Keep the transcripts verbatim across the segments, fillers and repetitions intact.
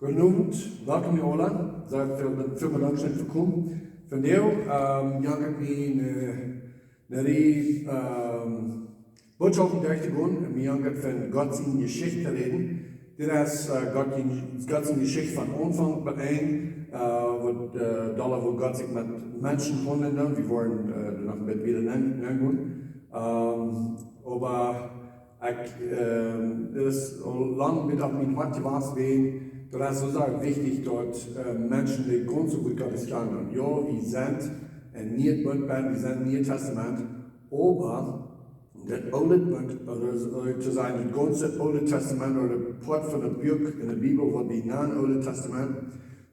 Goodenoabend, welkom jie aula. Saj väl, väl bedankt fa daut Komen. Vondoag, ähm, jankat mie ne, ne Rieej, ähm, Bootschoften derch to gonen un mie jankat von Gott siene Jeschicht to räden. Dit es, äh, Gott, Gott siene Jeschicht von Aunfank bat Enj, äh, waut, äh, doa woo Gott sikj met Menschen haundlen deed. Wie woaren, äh, noch een bät wieda nenn, nenn gonen. Ähm, oba ekj, ähm, dit es aul lang met opp mien Hoat jewast, wiels daut es soo sea wichtich daut, äh, Menschen de gaunze Welt Gott kjanen. Jo, wie sent een Niee Bunt, wie sent Niee Tastament, oba daut Oole Bunt, ooda, ooda to sajen, daut gaunze Oole Tastament, ooda de Poat von daut Buak enne Bibel, waut wie nanen Oole Tastament,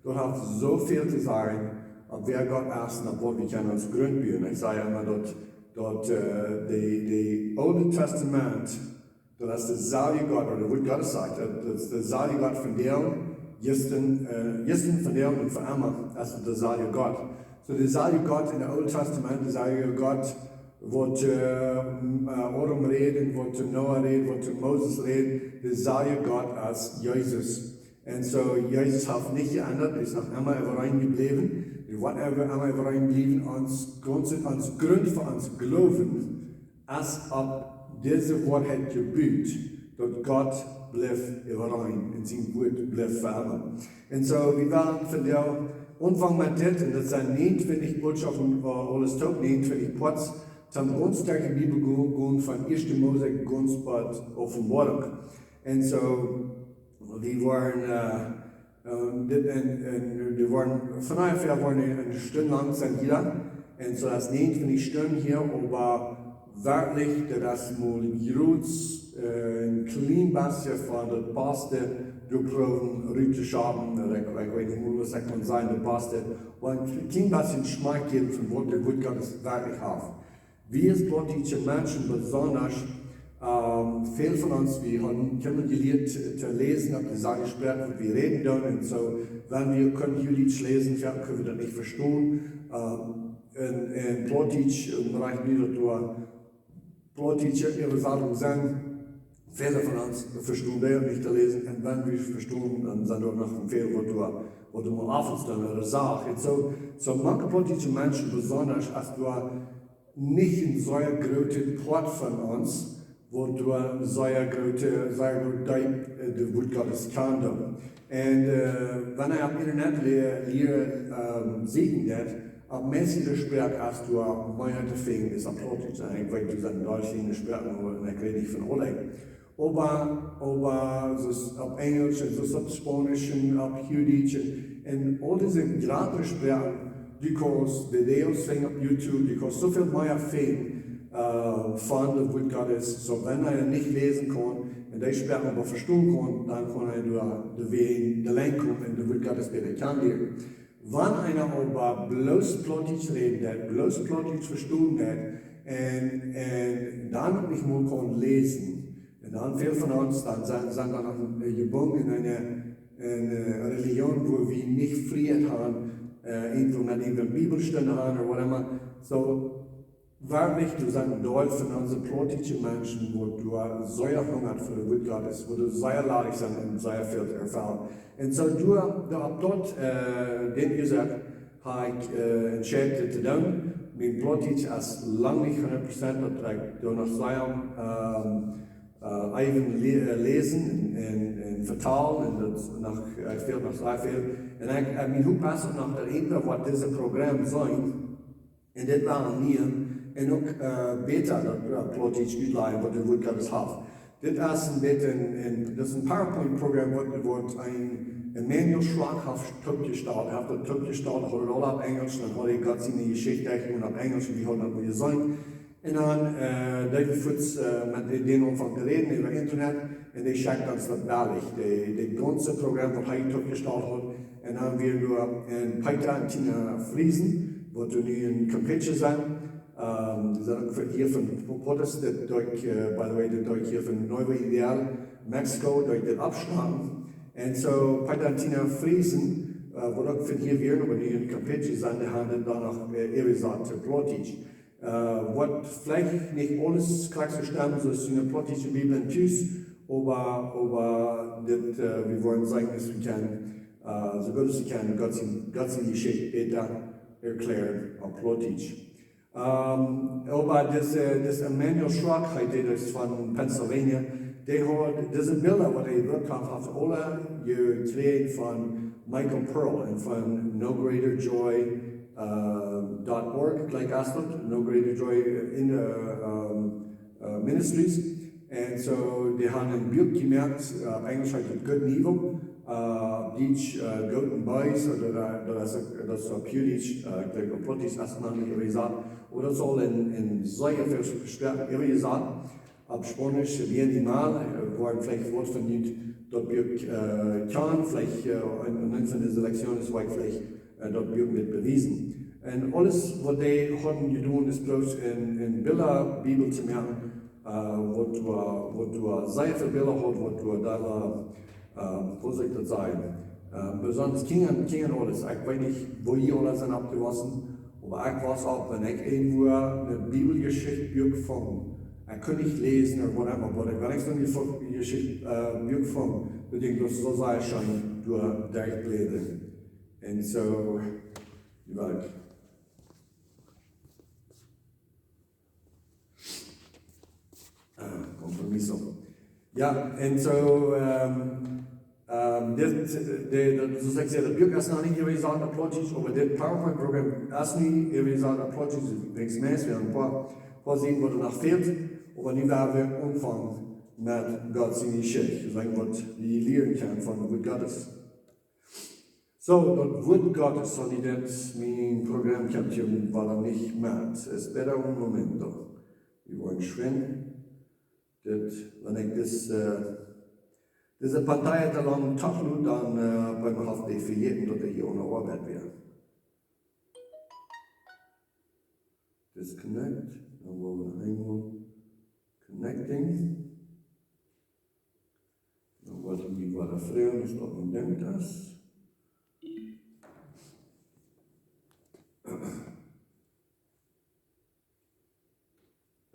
daut haft soo väl to sajen, opp wäa Gott es un opp waut wie kjennen ons Grunt buen. Ekj saj emma daut, daut, äh, de, de Oole Tastament, daut es deselwja Gott, ooda waut Gott sajcht, daut, daut es deselwja Gott vondoag, jistren, äh, jistren, vondoag un fa emma, es daut deselwja Gott. Soo, deselwja Gott en daut Oole Tastament, deselwja Gott, waut, äh, m-, äh, Adam räd un waut to Noah räd, waut to Moses räd, deselwja Gott es Jesus. Un soo, Jesus haft nich jeendat, hee es noch emma äwareen jebläwen. Hee woat emma äwareen bliewen, ons, ons, ons Grunt fa ons Gloowen es opp dise Woarheit jebut, daut Gott blift äwareen un sien Wuat blift fa emma. Un soo, wie wellen vondoag aunfangen met dit, un daut sent näajenuntwintich Bootschoften, äh, aules toop, näajenuntwintich Poats, toom gaunz derch de Bibel go-, gonen von ieeschte Mose gaunz bat Openboarunk. Un soo, wie woaren, äh, ähm, dit, un, un wie woaren, von doa woat eene, eene Stund lang sennen hia. Un soo es näajenuntwintich Stunden hia, oba werkjlich, daut es mau jrods, äh, een kjlien bät von daut baste doa proowen rut to schaffen. Äh, ekj, ekj weet nich, waut ekj kaun sajen, daut baste, oba een kjlien bät Schmack jäwen von waut daut Wuat Gottes werkjlich haft. Wie aus plautdietsche Menschen besonda, ähm, väl von ons, wie haben, haben jelieet to läsen opp de selwje Sproak, waut wie räden doonen. Un soo, wan wie kjennen Huachdietsch läsen, jo, kjenn wie daut nich vestonen. Ähm, un, un Plautdietsch, äh, rajcht nu daut doa plautdietsche Äwasatunk sent, väle von ons vestonen dee uk nich to läsen. Un wan wie vestonen, dan sent doa noch väl, waut doa, waut doa mau auf un to ooda sach. Un soo, soo mank plautdietsche Menschen besonda, aus doa nich een sea groota Poat von ons, waut doa sea groot, sea groot deep, äh, daut Wuat Gottes kjanen. Un, äh, wan eena opp Internet lia-, lia-, ähm, sieekjen deit, opp meist jiede Sproak es doa mea to finjen aus opp Plautdietsch. Un ekj weet, doa sent Deel Sproaken, oba ekj weet nich von aule. Oba, oba soo aus opp Enjelsch un soo aus opp Spaunisch un opp Huachdietsch un, un aul dise jratre Sproaken, du kaust Videos finjen opp YouTube, du kaust soo väl mea finjen, äh, von daut Wuat Gottes. Soo, wan eena nich läsen kaun un dee Sproak oba vestonen kaun, dan kaun eena doa de Wajch, de Lenj komen un daut Wuat Gottes bäta kjanen lieren. Wan eena oba bloos Plautdietsch räden deit, bloos Plautdietsch vestonen deit, un, un dan uk nich mea kaun läsen, un dan väl von ons, dan sent, sent dan noch, äh, jebungen en eene, eene Religion, wua wie nich Frieheit haben, äh, irjentwua met eene Bibelstund haben ooda waut emma. Soo, werkjlich, doa sent Deel von onse plautdietsche Menschen, waut doa sea hungrich fa daut Wuat Gottes, waut doa sea ladich sent un sea väl to erfoaren. Un soo doa, doa opp daut, äh, dän Uasoak hab ekj, äh, entscheit dit to doonen. Mien Plautdietsch es lang nich hundat Prozent, daut ekj doa noch sea, ähm, äh, äwen lä-, äh, läsen un, un, un vetalen, un daut noch, äh, fält noch sea väl. Un ekj, äh, mien Hopninj es noch daut irjentwäa waut dit Program seenen un dit woaren nämen un uk, äh, bäta daut, äh, Plautdietsch utlajen, waut daut Wuat Gottes haft. Dit es een bät een, een, dit es een PowerPoint Programm, waut, waut een Emanuel Schwach haft toopjestalt. Hee haft daut toopjestalt, haud daut aul opp Enjelsch, dan haud hee Gott siene Jeschicht un opp Enjelsch, un wie hauden daut mol jeseenen. Un dan, äh, deed wie fuaz, äh, met dän, dän aunfangen to räden äwa Internet, un dee schekjt ons daut doa. Daut, daut gaunze Programm, waut hee toopjestalt haud, un dan wia doa een Peter un Tina Friesen, waut doa nu en Campeche sent. Ähm, dee sent uk fa, hia von Potes, daut doo ekj, äh, by the way, daut doo ekj hia von Nuevo Ideal, Mexiko, doo ekj dit aufschnaupen. Un soo, Peter un Tina Friesen, äh, waut uk von hia wieren, oba nu en Campeche sent, dee haben dan noch, äh, äwasat to Plautdietsch. Äh, waut veleicht nich aules krakjt soo stemmt, soo aus enne plautdietsche Bibel un tus, Oba, oba dit, äh, wie woaren seenen, daut wie kjennen, äh, soo goot aus wie kjennen, Gott sien, Gott siene Jeschicht bäta erkjlären opp Plautdietsch. Ähm, oba dise, dise Emanuel Schrock, hee deed daut von Pennsylvania, dee haud dise Bilda, waut hee jebrukt haud, haud hee aula jekjräajen von Michael Pearl un von No Greater Joy, äh, dot org, like, es daut, No Greater Joy in the, ähm, äh, Ministries. Un soo, dee haben een Buak jemoakt, äh, opp Enjlisch heet daut Good and Evil, äh, opp Dietsch, äh, Goot un Bees, ooda, äh, daut es, daut es opp Jüdisch, äh, ekj denkj opp Plautdietsch es noch nich jesaut, oba daut es aul en, en sea väl Sproaken jesaut. Opp Spaunisch, Bien y Mal, äh, woaren veleicht waut von junt daut Buak, äh, kjanen, veleicht, äh, en, en eent von dise Lekjtionen woa ekj veleicht, äh, daut Buak met bewiesen. Un aules waut dee hauden jedonen es bloos en, en Bilda Bibel to moaken, äh, waut doa, waut doa sea väl Bilda haud, waut doa doa, äh, woo saul ekj daut sajen? Äh, besonda Kjinja, Kjinja aules. Ekj weet nich, woo jie aula sent oppjewossen, oba ekj wia opp, wan ekj irjentwua een Bibeljeschichtbuak funk, ekj kunn nich läsen ooda whatever, oba wan ekj soon Jeschicht, äh, Buak funk, dan denkj ekj, daut sull sea scheen doa derchbläden. Un soo, jie weeten. Ah, Kompromiso. Jo, un soo, ähm, ähm, dit, de, de, soo aus ekj säd, daut Buak es noch nich jesaut opp Plautdietsch, oba dit PowerPoint-Program es nu jesaut opp Plautdietsch, weens meist, wie haben een poa, poa Sieden, waut noch fält, oba nu woa wie aunfangen met Gott siene Jeschicht, soo waut wie lieren kjennen von daut Wuat Gottes. Soo, daut Wuat Gottes, soo aus dit mien Program kjemt hia wada nich met. Espera un momento. Wie woaren schwind. Dit, wan ekj dis, äh, dise Partei to lang toflot, dan, äh, bie mie haft dee vejäten, daut ekj hia aun de Oabeit wia. Disconnect. Dan woa wie noch eemol connecting. Dan woa ekj mie wada froagen, aus daut een Dinkj es.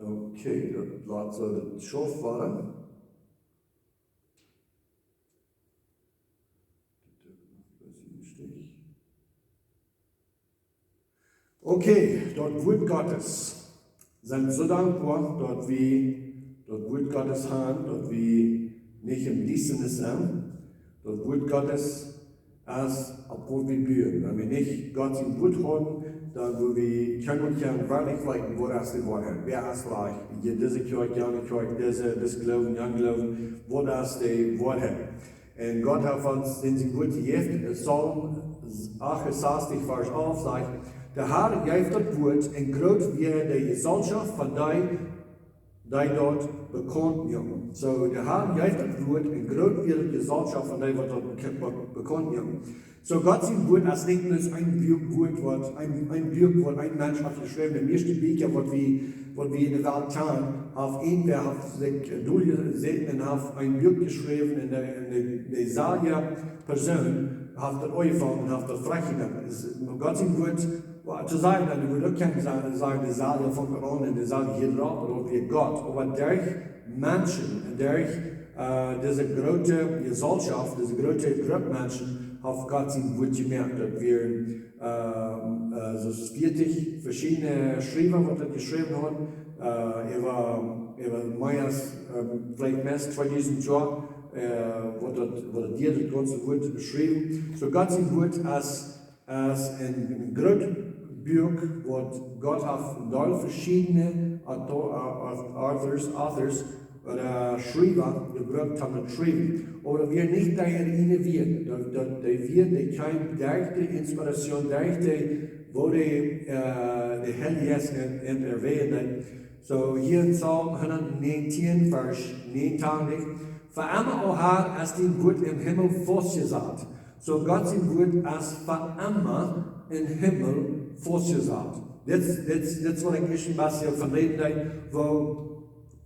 Okay, daut lat soo daut schauft wada. Dit es noch een bät een Stich. Okay, daut Wuat Gottes. Sent soo dankboa, daut wie daut Wuat Gottes haben, daut wie nich em Diestanis sent. Daut Wuat Gottes es opp waut wie buen. Wan wie nich Gott sien Wuat hauden, dan wudd wie kjennen, kjennen werkjlich weeten, waut es de Woarheit, wäa es rajcht. Hia dise Kjoakj, jane Kjoakj, dise, dise Gloowen, jan Gloowen, waut es de Woarheit? Un Gott haft ons en sien Wuat jejäft. En Psalm achtunsastich, Varsch alf sajcht: "De Herr jeef daut Wuat, un groot wia de Jesalschoft von dee, dee daut bekaunt muaken." Soo, de Herr jeef daut Wuat, un groot wia de Jesalschoft von dee, waut daut beka-, be-, bekaunt muaken. Soo, Gott sien Wuat es nich bloos een Buak, Wuat, waut een, een Buak, waut een Mensch haft jeschräwen. De mieeschte Bieekja, waut wie, waut wie en de Welt kjanen, haft irjentwäa haft sikj, äh, doa jesäten un haft een Buak jeschräwen un de, un de, deeselwje Persoon haft daut aunjefongen un haft daut foadich jemoakt. Es, Gott sien Wuat, wa-, to sajen, dan wudd uk kjeena sa-, sajen, deeselwje funk aun un deeselwje hieed opp, daut wia Gott. Oba derch Menschen, derch, äh, dise groote Jesalschoft, dise groote Grupp Menschen, haft Gott sien Wuat jemoakt. Daut wieren, äh, äh, soo veatich veschiedne Schriewa, waut daut jeschräwen hauden, äh, äwa, äwa mea aus, ähm, veleicht mea aus tweedusent Joa, äh, waut daut, waut daut hia daut gaunze Wuat jeschräwen. Soo Gott sien Wuat es es een, een groot Buak, waut Gott haft derch veschiedne Auto-, au-, au-, authors, authors, ooda Schriewa jebrukt toom daut schriewen. Oba daut wia nich de eene Wieed. Daut, daut, dee Wieed, dee kjeem derch de Inspiratie, derch de, woo de, äh, de Heilje Jeist en, en erwähnt. Soo, hia en Psalm hundatnäajentieen, Varsch näajentachentich: "Fa emma, o Herr, es dien Wuat em Himmel faustjesat." Soo Gott sien Wuat es fa emma em Himmel faustjesat. Dit, dit, dit es waut ekj ieescht een bät von räden deed, woo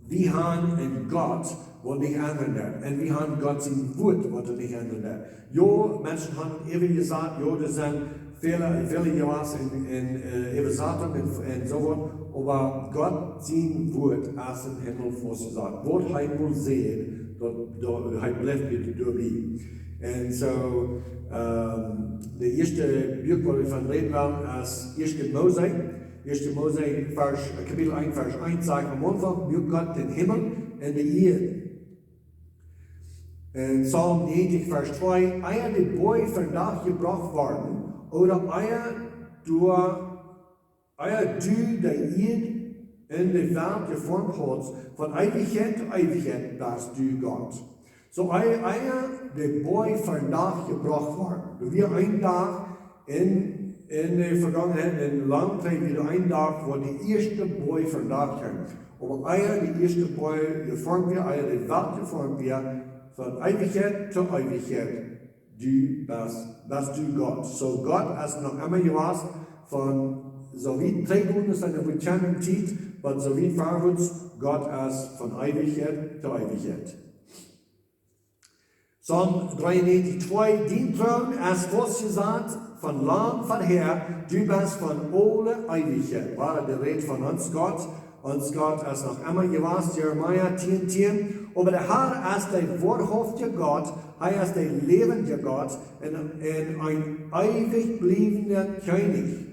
wie haben een Gott, waut nich endren deit. Un wie haben Gott sien Wuat, waut nich endren deit. Jo, Menschen haben eewich jesajcht, jo, doa sent Väle, väle Joas en, en, äh, Äwasatunk en, en soo waut, oba Gott sien Wort es em Himmel faustjesat. Waut hee mol säd, daut, daut, hee blift doabie. En soo, ähm, de ieeschte Buak, waut wie von räden wellen, es ieeschte Mose. Ieeschte Mose, Varsch, Kapitel eent, Varsch eent sajcht: Aum Aunfank muak Gott dän Himmel un de Ieed. En Psalm näajentich, Varsch twee: Ea de Boaj vondoag jebrocht worden, ooda ea du, ea du de Ieed un de Welt jeformt hast, von Eewichkjeit to Eewichkjeit best du Gott. Soo, ea, ea de Boaj vondoag jebrocht worden. Doa wia een Dach en, en de Vegangenheit, en lang Tiet, wia een Dach, wua de ieeschte Boaj vondoag kjeem. Oba ea de ieeschte Boaj jeformt wia, ea de Welt jeformt wia, von Eewichkjeit to Eewichkjeit, du best, best du Gott. Soo, Gott es noch emma jewast, von soo wiet trigj es enne bekjande Tiet, oba soo wiet verwoats, Gott es von Eewichkjeit to Eewichkjeit. Psalm dreeunneajentich twee: Dien Troon es faustjesat von lang verhäa, du best von aule Eewichkjeit. Wia de Räd von ons Gott. Ons Gott es noch emma jewast, Jeremia tieen tieen. Oba de Herr es de woarhauftje Gott, hee es de läwendje Gott un, un een eewich bliewenda Kjennich.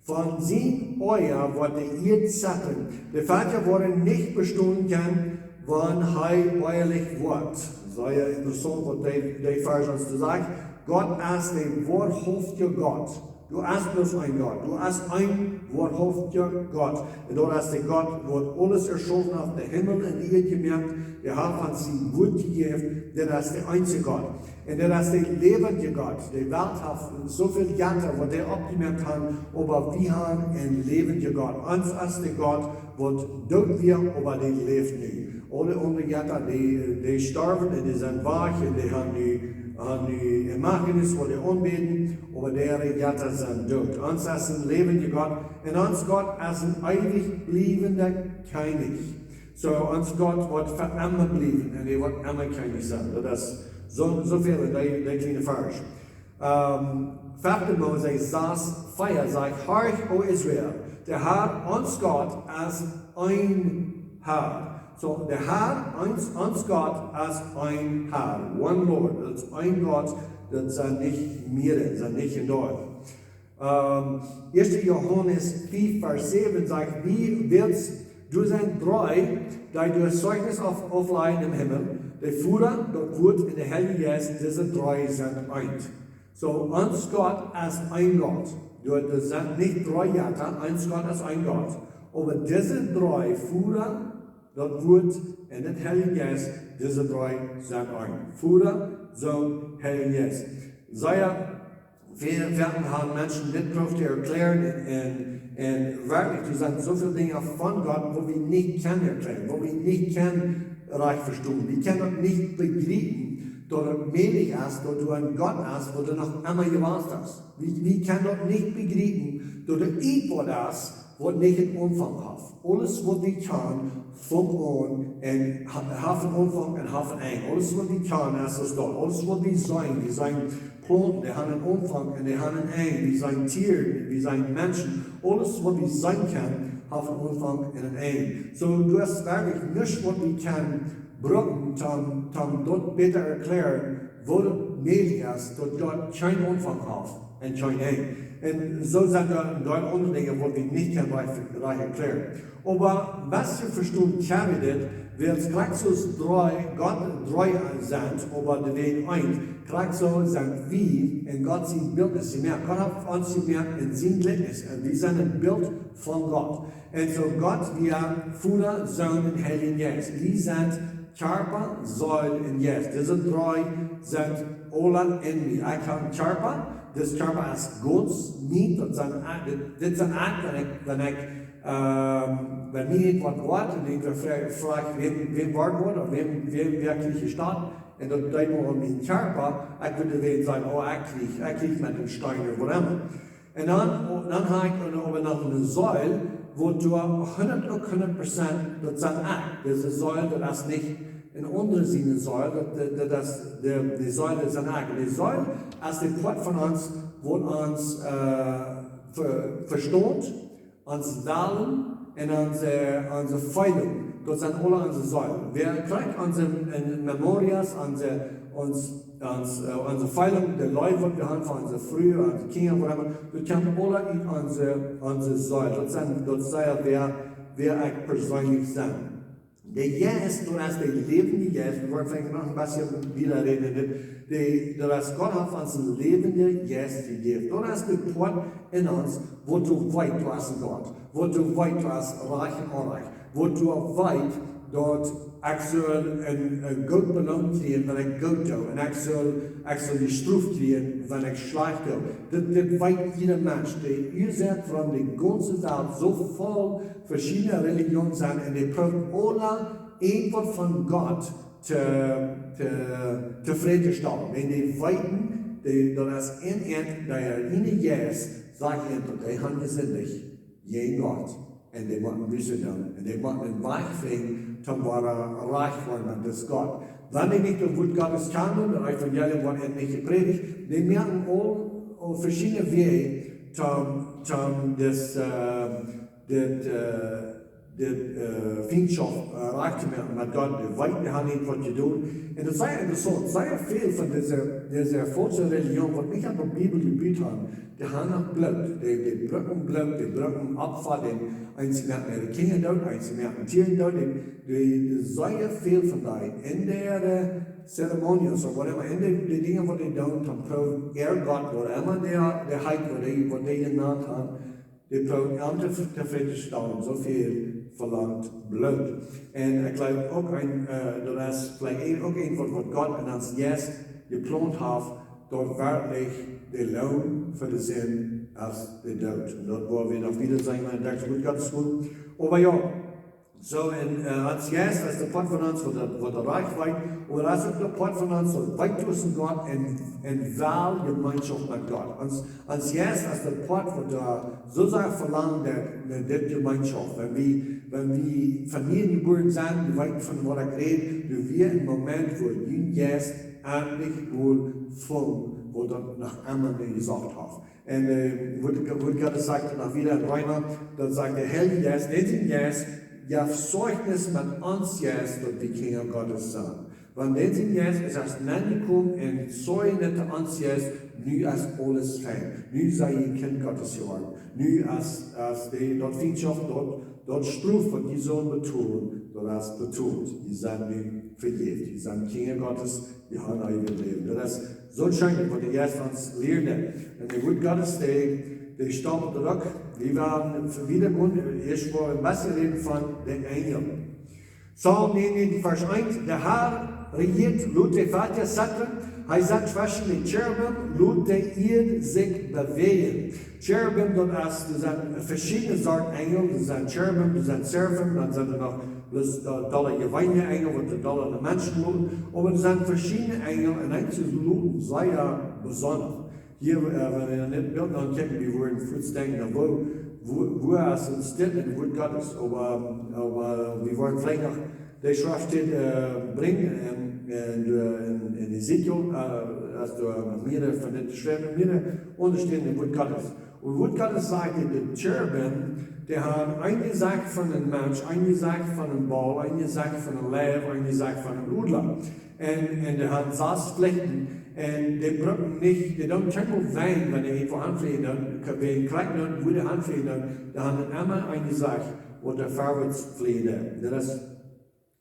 Von sien Oaja woat de Ieed zittren. De Velkja woaren nich bestonen kjennen, wan hee oajalich woat. Sea interessaunt, waut dee, dee Varsch ons doa sajcht. Gott es de woarhauftje Gott. Doa es bloos een Gott. Doa es een woarhauftja Gott. Un daut es de Gott, waut aules erschaufen haft, de Himmel un de Ieed jemoakt. Dee haft ons sien Wort jejäft. Daut es de eensje Gott. Un daut es de läwendje Gott. De Welt haft soo väl Jetta, waut dee oppjemoakt haben, oba wie haben een läwendja Gott. Ons es de Gott, waut doot wia, oba dee läft nu. Aule aundre Jetta, dee, dee storwen un dee sent wajch un dee haben nu, haben nu Images, waut dee aunbäden, oba dee Jetta sent doot. Ons es een läwendja Gott un ons Gott es een eewich bliewenda Kjennich. Soo, ons Gott woat fa emma bliewen un hee woat emma Kjennich sennen. Daut es soo, soo väl en dee, dee kjliene Varsch. Ähm, fefte Mose sas vea sajcht: Horch, o Israel, de Herr, ons Gott, es een Herr. Soo, de Herr, ons, ons Gott, es een Herr. One Lord, daut es een Gott, daut sent nich mea, daut sent nich en Deel. Ähm, ieeschte Johanes fiew, Varsch säwen sajcht: Wie wiels doa sent dree, dee doa Zeichnis auf, auflajen em Himmel, de Voda, daut Wort un de Heilje Jeist, dise dree sent eent. Soo, ons Gott es een Gott. Doa, doa sent nich dree Jetta, ons Gott es een Gott. Oba dise dree, Voda, daut Wort un de Heilje Jeist, dise dree sent eent. Voda, Sän, Heilje Jeist. Sea, wie, wie haben Menschen dit proowt to erkjlären un, un werkjlich, doa sent soo väl Dinja von Gott, waut wie nich kjennen erkjlären, waut wie nich kjennen rajcht vestonen. Wie kjennen daut nich bejriepen, daut et mäajlich es, daut doa een Gott es, waut doa noch emma jewast es. Wie, wie kjennen daut nich bejriepen, daut et irjentwaut es, waut nich een Aunfank haft. Aules, waut wie kjennen, fangt aun un ha-, haft een Aunfank un haft een Enj. Aules, waut wie kjennen, es daut. Aules, waut wie seenen, wie seenen Plaunten, dee haben een Aunfank un dee haben een Enj. Wie seenen Tieren, wie seenen Menschen. Aules, waut wie seenen kjennen, haft een Aunfank un een Enj. Soo, doa es werkjlich nuscht, waut wie kjennen brucken, om, om daut bäta erkjlären, woo daut mäajlich es, daut Gott kjeen Aunfank haft un kjeen Enj. Un soo sent doa een Deel aundre Dinja, waut wie nich kjennen rajcht, rajcht erkjlären. Oba waut wie vestonen kjennen, wie dit, wiels krakjt soo aus dree, Gott dree sent, oba dee sent eent, krakjt soo sent wie en Gott sien Bilt jemoakt. Gott haft ons jemoakt en sien Jlikjnis un wie sent een Bilt von Gott. Un soo Gott, wie haben Voda, Sän un Heiljen Jeist. Wie sent Kjarpa, Seel un Jeist. Dise dree sent aule en mie. Ekj hab een Kjarpa, dis Kjarpa es gaunz mien, daut sent, dit, dit sent ekj, wan ekj, wan ekj, ähm, wan mie irjentwaut woat un ekj froag, froag, wäm, wäm woat waut, ooda wäm, wäm werkjlich jeit daut, un daut deed mie aun mien Kjarpa, ekj wudd dan sajen, oh, ekj kjrieech, ekj kjrieech met een Steen ooda whatever. Un dan, dan hab ekj dan oba noch eene Seel, waut doa hundat, uk hundat Prozent, daut sent ekj. Dise Seel, daut es nich een aundra siene Seel, daut, daut, daut es de, de Seel, daut sent ekj. De Seel es de Poat von ons, Waut ons, äh, Ver-, Vestaunt, ons Wellen un onse, onse Feelinj, daut sent aule onse Seel. Wie kjrieen onse, äh, Memorias, onse, ons, ons, äh, onse Feelinj, de Leew waut wie haben fa onse Fru, onse Kjinja, whatever, daut kjemt aule ut onse, onse Seel. Daut sent, daut sajcht wäa, wäa ekj perseenlich sie. De Jeist, daut es de läwendje Jeist, wie woaren veleicht noch een bät wieda räden, de, de, daut es Gott haft ons een läwendja Jeist jejäft. Daut es de Poat en ons, waut doa weet, daut es een Gott, waut doa weet, daut es rajcht un onrajcht, waut doa weet, daut ekj saul een, een goot Beloon kjrieen, wan ekj goot doo, un ekj saul, ekj saul jestrooft kjrieen, wan ekj schlajcht doo. Dit, dit weet jieda Mensch. De Uasoak wuarom de gaunze Welt soo voll veschiedne Relijionen sent un dee proowen aule irjentwaut von Gott to, to, tofräd to stalen. Wan dee weeten, dee, daut es en an, dee, äa ieejna Jeist sajcht an, daut dee haben jesindicht jäajen Gott. Un dee motten Buss doonen. Un dee motten een Wajch finjen, toom wada rajcht woaren met dis Gott. Wan dee nich daut Wuat Gottes kjanen, daut Evangelium woat an nich jeprädicht, dee moaken aul, aul veschiedne Wäaj, toom, toom dis, äh, dit, äh, dit, äh, Fientschoft, äh, rajcht to moaken met Gott, dee weeten, dee haben nich waut jedonen. Un daut es sea interessaunt, sea väl von dise, dise faulsche Relijionen, waut nich opp de Bibel jebut haben, dee haben noch Bloot, dee, dee brucken Bloot, dee brucken Opfa, dee, eenje moaken äare Kjinja doot, eenje moaken Tieren doot, dee, dee, dee sea väl von dee, en de, äh, Ceremonias, ooda whatever, en de, de Dinja waut dee doonen, toom proowen äa Gott, whatever dee, dee heet, waut dee, waut dee jenant haben, dee proowen am to, tofräd to stalen, soo väl velangt Bloot. Un ekj jleew uk een, äh, daut es veleicht een, uk een waut, waut Gott en ons Jeist jeplaunt haft, daut werkjlich de Loon fa de Sind es de Doot. Un daut woa wie noch wieda seenen, wan daut Wuat Gottes kjemt. Oba jo, soo, un, äh, ons Jeist es de Poat von ons, waut daut, waut daut rajcht weet, oba daut es uk de Poat von ons, waut weet tweschen Gott un, un well Jemeenschoft met Gott. Ons, ons Jeist es de Poat, waut doa soo sea velangt, daut, daut dit Jemeenschoft. Wan wie, wan wie von nie jebuaren sent, wie weeten von waut ekj räd, doa wia een Moment, wua jun Jeist endlich mol funk, wua daut noch emma nich jesocht haft. Un, äh, Wuat, Wuat Gottes sajcht noch wieda en Reema, daut sajcht, de Heilje Jeist, dän sien Jeist, jeft Zeichnis met ons Jeist, daut wie Kjinja Gottes sent. Wan dän sien Jeist es, es nennjekomen un Zeichnis to ons Jeist, nu es aules fein. Nu sie jie Kjint Gottes jeworden. Nu es, es dee, daut Fientschoft, daut, daut Strof, waut jie sullen betolen, daut es betolt. Jie sent nu vejäft. Jie sent Kjinja Gottes, jie haben eewjet Läwen. Daut es soo scheen, waut de Jeist ons lieet. Un de Wuat Gottes, dee, dee stapelt uk. Wie woaren wieda gonen, ieescht woa wie een bät räden von de Enjel. Psalm näajen, Varsch eent: De Herr rejieet, lot de Velkja zittren, hee sat tweschen de Cherubim, lot de Ieed sikj bewäajen. Cherubim, daut es, doa sent veschiedne Sort Enjel, doa sent Cherubim, doa sent Seraphim, dan sent doa noch bloos, äh, dolle jeweenelje Enjel, waut doa dolle no Menschen loten, oba doa sent veschiedne Enjel un eenje loten sea besonda. Hia, äh, wan wie dit Bilt ankjikjen, wie woaren fuaz denkjen, na, woo, woo, woo es ons dit en Wuat Gottes? Oba, oba wie woaren veleicht noch de Schreft, äh, brinjen en, en, äh, en, en Ezekiel, äh, aus doa noch mea von dit jeschräwen, mea aundasch en Wuat Gottes. Un Wuat Gottes sajcht, de Cherubim, dee haben een Jesecht von een Mensch, een Jesecht von een Ball, een Jesecht von een Leiw, een Jesecht von een Odla. Un, un dee haben sas Flichten. Un dee brucken nich, dee doonen kjeenmol weinen, wan dee irjentwua aunflieejen, dan, wan dee krakjt doa, wua dee aunflieejen, dan, dee haben emma een Jesecht, waut doa verwoats flieejen deit. Daut es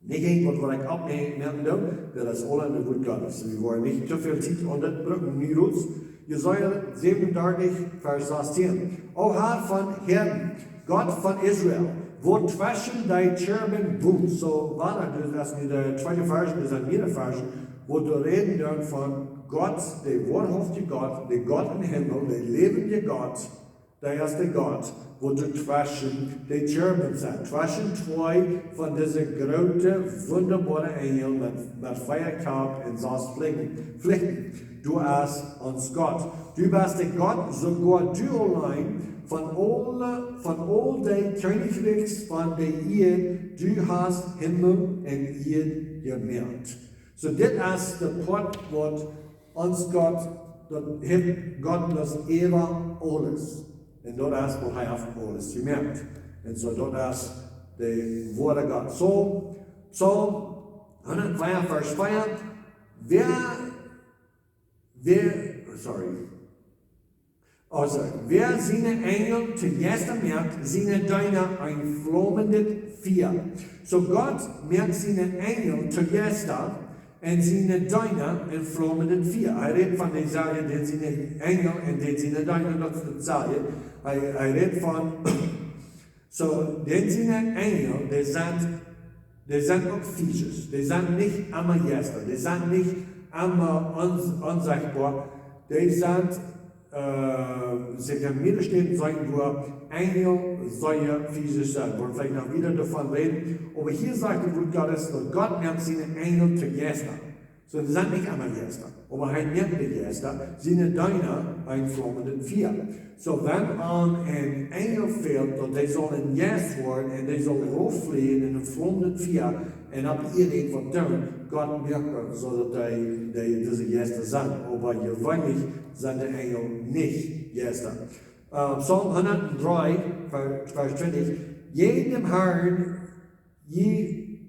nich irjentwaut, waut ekj oppmoaken doo, daut es aul en de Wuat Gottes. Wie woaren nich too väl Tiet aun dit brucken, nu rut. Jesaja säwenundartich, Varsch sastieen. O Herr von Häaren, Gott von Israel, waut tweschen dee Cherubim wont. Soo, wada, daut es nu de tweede Varsch, daut sent mea Varsch, waut doa räden doonen von Gott, de woarhauftje Gott, de Gott em Himmel, de läwendje Gott, dee es de Gott, waut doa tweschen de Cherubim sat, tweschen twee von dise groote, wundaboare Enjel met, met vea Kopp un sas Flichten, Flichten. Du best ons Gott. Du best de Gott, soogoa du auleen, von aule, von aul de Kjennichrikjs von de Ieed, du hast Himmel un Ieed jemoakt. Soo, dit es de Poat, waut ons Gott daut haft Gott daut äwa aules. Un daut es waut hee haft aules jemoakt. Un soo daut es de Wort Gott. Soo, Psalm hundat vea, Varsch vea. Wäa, wäa, sorry. Also, wäa siene Enjel to Jeista moakt, siene Deena een flamendet Fia. Soo Gott moakt siene Enjel to Jeista un siene Deena een flamendet Fia. Hee rät von de Sache, dän siene Enjel un dän siene Deena, daut es daut selwje. Hee, hee rät von, soo, dän siene Enjel, dee sent, dee sent uk physisch. Dee sent nich emma Jeista. Dee sent nich emma ons-, onsechtboa. Dee sent, äh, see kjennen mea Städen sennen, wua Enjel sea physisch sent. Wie woaren veleicht noch wieda doavon räden. Oba hia sajcht daut Wort Gott es, daut Gott moakt siene Enjel to Jeista. Soo, dee sent nich emma Jeista. Oba hee moakt de Jeista, siene Deena, een flamendet Fia. Soo, wan aun een Enjel fält, daut dee saul een Jeist woaren un dee saul rutflieen en een flamendet Fia un opp Ieed waut doonen, Gott moakt daut, soo daut dee, dee, dise Jeista sent. Oba jeweenlich sent de Enjel nich Jeista. Äh, Psalm hundat dree, Varsch, Varsch twintich. Säajent dän Harn, jie,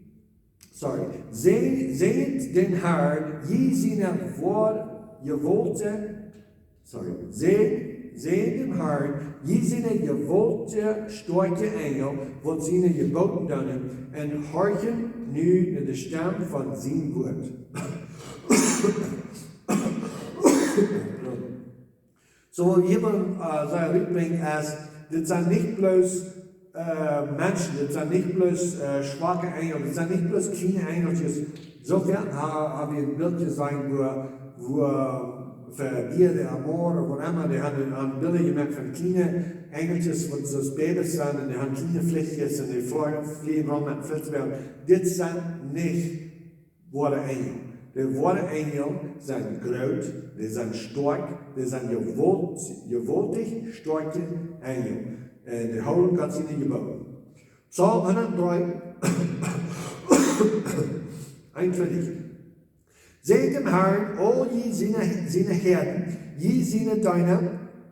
sorry, säajent, säajent dän Harn, jie siene Wort-, jewaultje, sorry, säajent, säajent dän Harn, jie siene jewaultje stoakje Enjel, waut siene Jeboten doonen, un horchen nu no de Stemm von sien Wort. Soo, waut wie hia wellen, äh, soo rutbrinjen es, dit sent nich bloos, äh, Menschen, dit sent nich bloos, äh, schwake Enjel, dit sent nich bloos kjliene Enjelkjes. Soo foaken ha-, hab wie een Bildje jeseenen, wua, wua, äh, Dia de Amor, ooda waut emma, dee haben, haben Bilda jemoakt von kjliene Enjelkjes, waut soo aus Babys sent, un dee haben kjliene Flichjes, un dee flie-, flieen rom met Flitzbären. Dit sent nich woare Enjel. De woare Enjel sent groot, dee sent stoakj, dee sent jewault-, jewaultich stoakje Enjel. Un dee hoolen Gott siene Jeboten. Psalm hundat dree, eenuntwintich. Säajent dän Harn, aul jie siene, siene Häaden, jie siene Deena,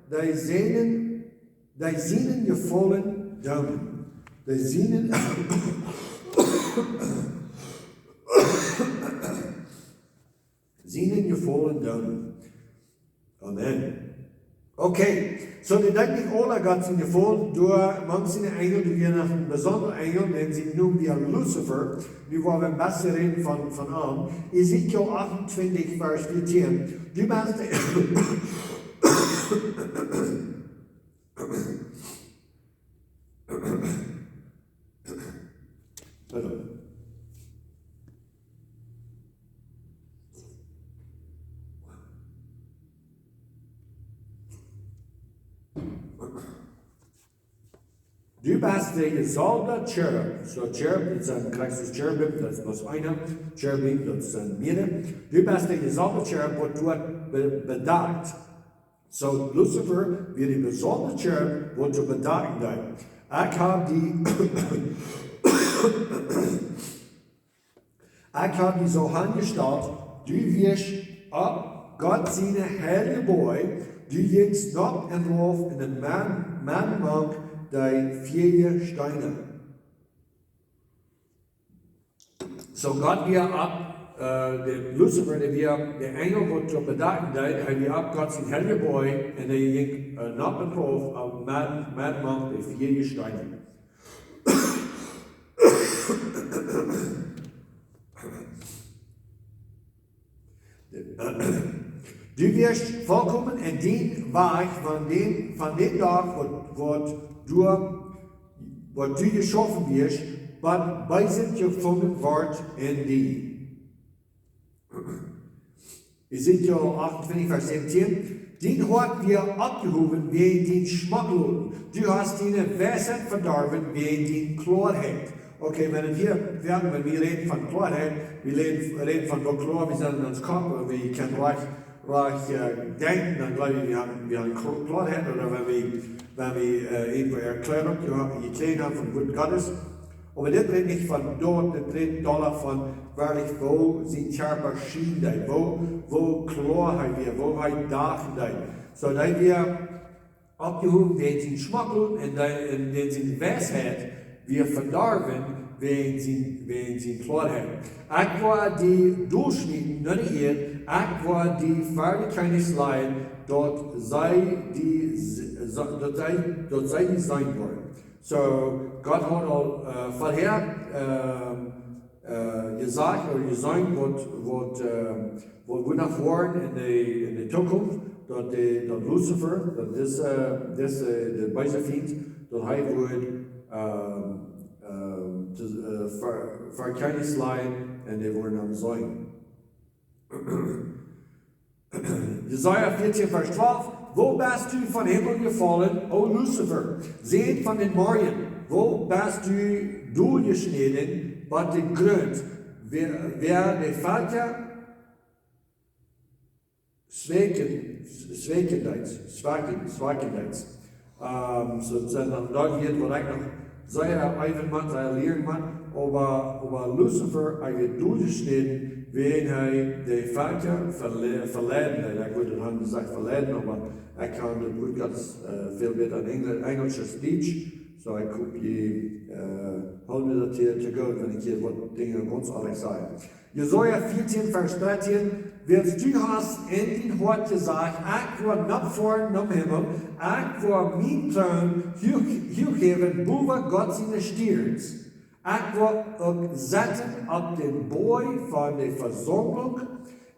dee sienen, dee sienen Jefaulen doonen. Dee sienen, sienen Jefaulen doonen. Amen. Okay, soo, dee deed nich aule Gott sien Jefaulen, doa mank siene Enjel, doa wia noch een besondra Enjel, dän see nomen Luzifer. Nu woa wie een bät räden von, von am. Ezekiel achtuntwintich, Varsch vieetieen. Du best de, Pardon. Du best de jesaulwda Cherub. Soo, Cherub, daut sent, krakjt soo aus Cherubim, daut es bloos eena. Cherubim, daut sent mearere. Du best de jesaulwda Cherub, waut woat be-, bedakjt. Soo, Luzifer wia de jesaulwda Cherub, waut to bedakjen deed. Ekj hab die, ekj hab die soo aunjestalt, du wiescht opp Gott siene heilje Boaj, du jinkjst nopp un rauf en de Mann, Mann mank de fieeje Steena. Soo Gott wia opp, äh, de Luzifer, dee wia de Enjel, waut to bedakjen deed, hee wia opp Gott sien heilje Boaj, un hee jinkj, äh, nopp un rauf opp Mann, Mann mank de fieeje Steena. Du wiescht volkomen en dien Wajch von dän, von dän Dach, waut, waut du, waut du jeschaufen wiescht, waut Beeset jefungen woat en die. Ezekiel achtuntwintich, Varsch säwentieen. Dien Hoat wia oppjehowen wäajen dien Schmockloten. Du hast diene Weisheit vedorwen wäajen dien Kloaheit. Okay, wan wie hia, wan wie räden von Kloaheit, wie räden, räden von woo kloa wie sent en ons Kopp, un wie kjennen rajcht, rajcht, äh, denkjen, dan jleew ekj, wie haben, wie haben Klo-, Kloaheit, ooda wan wie, wan wie, äh, irjentwoo erkjlären, jo, jekjräajen haben von Wort Gottes. Oba dit rät nich von doa, dit rät doa von werkjlich, woo sien Kjarpa schienen deed, woo, woo kloa hee wia, woo hee docht deed. Soo, hee wia oppjehowen wäajen sien Schmock un dee, un wäajen siene Weisheit, wia vedorwen wäajen sien, wäajen siene Kloaheit. Ekj woa die dolschmieten no de Ieed, ekj woa die ver de Kjennichs lajen, daut see die s-, s-, daut see, daut see die seenen woaren. Soo, Gott haud aul, äh, verhäa, ähm, äh, jesajcht ooda jeseenen, waut, waut, ähm, waut woat noch woaren en de, en de Tookunft, daut de, daut Luzifer, daut dise, dise, de beese Fient, daut hee woat, ähm, ähm, de, äh, ver, ver Kjennichs lajen un dee woaren am seenen. Jesaja vieetieen, Varsch twalf: Woo best du vom Himmel jefollen, o Luzifer, Sän von dän Morjen? Woo best du doljeschnäden bat dän Grunt, wäa, wäa de Velkja schwäakjen, schwäakjen deed, schwäakjen, schwäakjen deed. Ähm, soo, daut sent dan doa Wieed, waut ekj noch sea äwen mott, sea lieren mott, oba, oba Luzifer, hee wia doljeschnäden, wäajen hee de Velkja vele-, veleiden deed. Ekj wudd daut han jesajcht veleiden, oba ekj kaun daut Wuat gaunz, äh, väl bäta en Enjl-, Enjelsch aus Dietsch. Soo, ekj hop, jie, äh, hoolen daut hia to goot, wan ekj hia waut Dinja gaunz aundasch saj. Jesaja vieetieen, Varsch dartieen: Wiels du hast en dien Hoat jesajcht: Ekj woa nopp foaren nom Himmel, ekj woa mienen Troon huach, huach häwen bowa Gott siene Stierns, ekj woa uk setten opp dän Boajch von de Vesaumlunk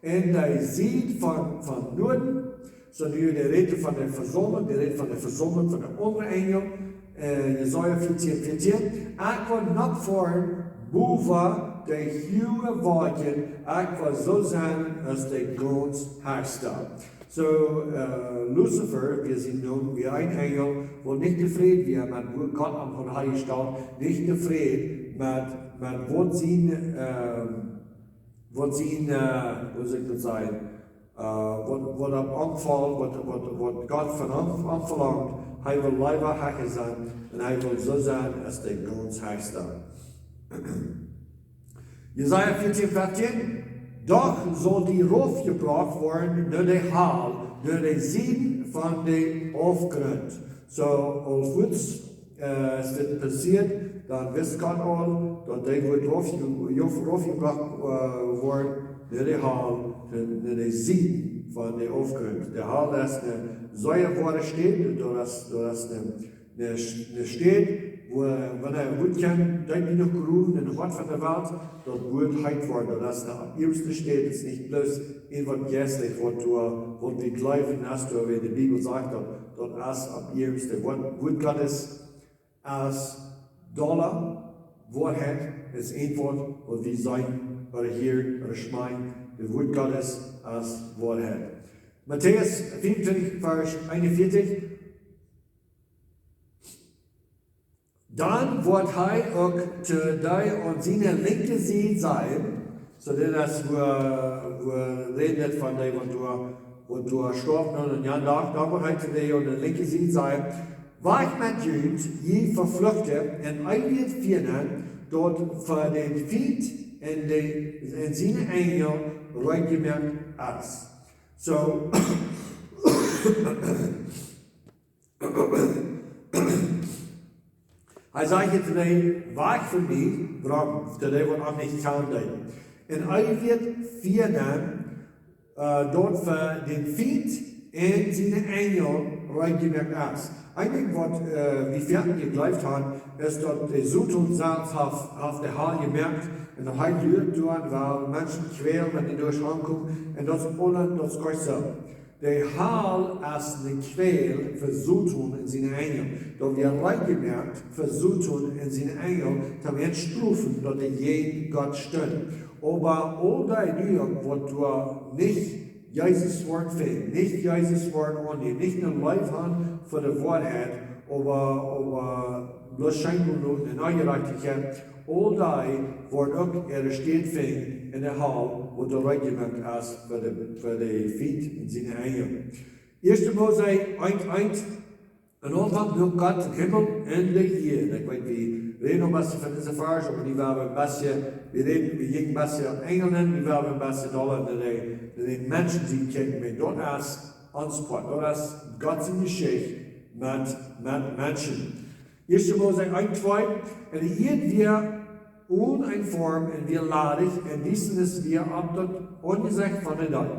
aun de Sied von, von Nuaden. Soo, nu dee rät von de Vesaumlunk, dee rät von de Vesaumlunk von de aundre Enjel, äh, Jesaja vieetieen, vieetieen: Ekj woa nopp foaren bowa de huage Wolkjen, ekj woa soo sennen aus de gaunz Hechsta. Soo, äh, Luzifer, wia sien Nomen, wia een Enjel, waut nich tofräd wia met woo Gott am haud hanjestalt, nich tofräd met, met waut sien, ähm, waut sien, äh, woo saul ekj daut sajen, äh, waut, waut opp am foll, waut, waut, waut Gott von am, am velangd. Hee wull leewa hecha sennen un hee wull soo sennen aus de gaunz Hechsta. Jesaja vieetieen, feftieen: Doch saul die raufjebrocht woaren no de Hal, no de Sieden von dän Aufgrunt. Soo, aul fuaz, äh, es dit passieet, dan wist Gott aul, daut dee woat rauf-, rauf-, raufjebrocht, äh, woaren no de Hal, no, no de Sieden von dän Aufgrunt. De Hal es eene sea woare Städ, daut es, daut es eene, eene, eene Städ, wua, wan eena rut kjemt, deep jenuach growen en daut Hoat von de Welt, daut woat heet woaren. Daut es eene ieeschte Städ, es nich bloos irjent waut jeistlich, waut doa, waut wie jleewen, aus doa, woo de Bibel sajcht, daut, daut es opp ieeschte, waut, waut Gott es, es dolla Woarheit, es een Wuat, waut wie seenen, ooda hieren, ooda schmakjen. De Wuat Gottes es Woarheit. Matäus vieeuntwintich, Varsch eenunvieetich: Dan woat hee uk to dee aun siene linkje Sied sajen. Soo, dit es wua, wua rät daut von dee, waut doa, waut doa stoawen un, un jo, dan, dan woat hee to dee aun de linkje Sied sajen: Wajch met junt, jie Vefluchte, en eewjet Fia, daut fa dän Fient un de, un siene Enjel reed jemoakt es. Soo, hee sajcht hia to dee: Wajch von mie, wuarom, to dee, waut am nich kjanen deed. En eewjet Fia, äh, daut fa dän Fient un siene Enjel reed jemoakt es. Een Dinkj, waut, äh, wie foaken jejleeft haben, es, daut de Soton selfst haft, haft de Hal jemoakt un daut hee luat doa, wiel Menschen kjwälen, wan dee doa aunkomen, un daut es aules, daut es goot soo. De Hal es eene Kjwäl fa Soton un siene Enjel. Daut wia reed jemoakt fa Soton un siene Enjel, toom an strofen, daut dee jäajen Gott stunden. Oba aul dee, dee uk, waut doa nich Jesus woaren finjen, nich Jesus woaren aunnämen, nich eene Leew haben fa de Woarheit, oba, oba bloos Scheinwunden un Onjerajchtichkjeit, aul dee woaren uk äare Städ finjen en de Hal, waut doa reed jemoakt es fa de, fa de Fient un siene Enjel. Ieeschte Mose eent eent: Em Aunfank muak Gott dän Himmel un de Ieed. Ekj weet, wie, Wie räden een bät von dise Varsch, oba dee wia een bät, wie räden, wie jinjen een bät opp Enjlisch, dee wia een bät dolla, daut dee, daut dee Menschen sent kjennen, oba daut es ons Poat, daut es Gott siene Jeschicht met, met Menschen. Ieeschte Mose eent twee, un de Ieed wia one eene Form un wia ladich, un Diestanis wia opp daut Aunjesecht von de Deep.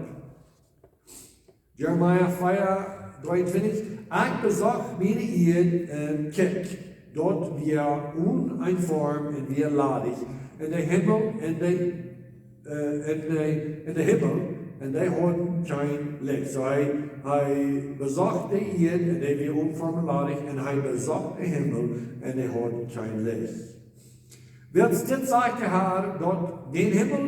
Jeremia vea, dree un twintich: Ekj besocht miene Ieed un kjikj, daut wia one eene Form un wia ladich, un de Himmel un de, äh, un de, un de Himmel, un dee hauden kjeen Licht. Soo hee, hee besocht de Ieed un dee wia one Form un ladich, un hee besocht de Himmel un dee haud kjeen Licht. Wiels dit sajcht de Herr, daut dän Himmel,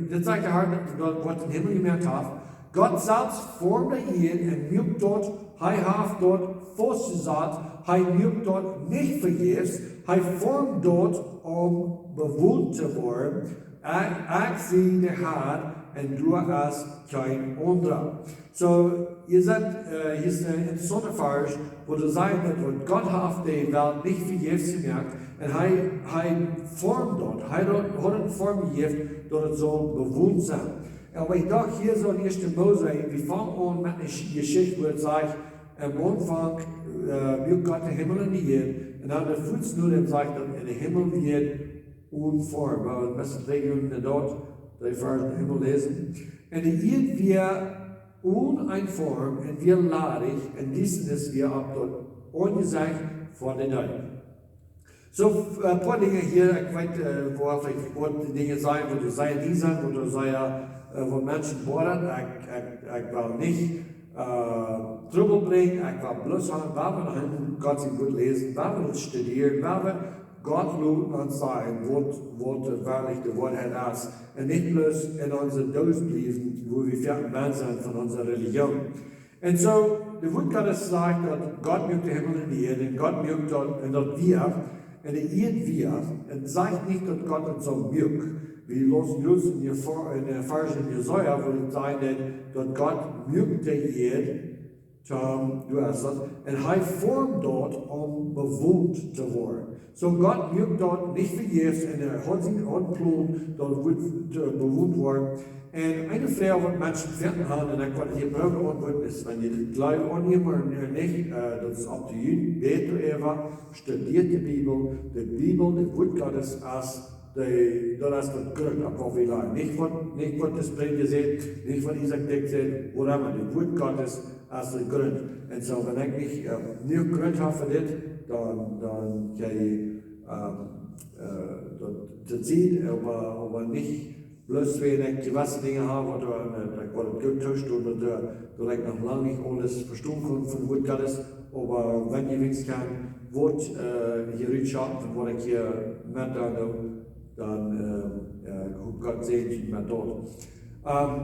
dit sajcht de Herr, daut waut dän Himmel jemoakt haft: Gott selfst formd de Ieed un muak daut, hee haft daut faustjesat, hee muak daut nich vejäfs, hee formd daut om bewont to woaren. Ekj, ekj sie de Herr un doa es kjeen aundra. Soo, hia sent, äh, hia es een interessaunta Varsch, wua daut sajcht, daut waut Gott haft de Welt nich vejäfs jemoakt, un hee, hee formd daut, hee haud, haud eene Form jejäft, daut et sull bewont sennen. Oba ekj docht hia soo en ieeschte Mose, wie fangen aun met eene Jeschicht, wua et sajcht, aum Aunfank, äh, muak Gott de Himmel un de Ieed, un dan de Varsch no däm sajcht daut, un de Himmel wia one Form, wua wie best Region en daut, dee Varsch em Himmel läsen. Un de Ieed wia one eene Form un wia ladich, un Diestanis wia opp daut Aunjesecht von de Deep. Soo, äh, poa Dinja hia, ekj weet, äh, wua ekj waut Dinja saj, wua doa sea diep sent, wua doa sea, äh, wua Menschen woaren, ekj, ekj, ekj well nich, äh, Trubbel brinjen, ekj well bloos haben, wua wie noch Gott sien Wuat läsen, wua wie daut studieren, wua wie Gott loten ons sajen, waut, waut werkjlich de Woarheit es. Un nich bloos en onse Doos bliewen, wua wie veabent sent von onse Religion. Un soo, de Wuat Gottes sajcht, daut Gott muak de Himmel un de Ieed, un Gott muak daut, un daut wia, un de Ieed wia, un sajcht nich, daut Gott et soo muak. Wie läsen bloos en de Ver-, en de Varsch en Jesaja, wua et sajcht, daut Gott muak de Ieed, Tom, du hast daut. Un hee formd daut om bewont to woaren. Soo Gott muak daut nich vejäfs un hee haud sienen Plan, daut wudd, äh, bewont woaren. Un eene Froag waut Menschen finjen haben, un ekj wudd hia proowen to auntwuaden, es, wan jie dit jleewen ooda nich, äh, daut es opp to junt, bät doaräwa, studieet de Bibel, de Bibel, de Wuat Gottes es de, daut es daut Grunt, opp waut wie lijen. Nich waut, nich waut de Spreedja sajcht, nich waut Isaak Dyck sajcht, whatever, de Wuat Gottes es de Grunt. Un soo, wan ekj nich, äh, jenuach Grunt hab fa dit, dan, dan kjrieech ekj, ähm, äh, daut, daut sent, oba, oba nich bloos wan ekj jewesse Dinja hab, waut, äh, ekj wudd daut goot toostonen, daut, äh, daut ekj noch lang nich aules vestonen kaun von Wuat Gottes, oba wan jie weeten kjennen, waut, äh, hia rutschaufen, waut ekj hia met doonen doo, dan, äh, äh, hop Gott säajent junt met daut. Ähm,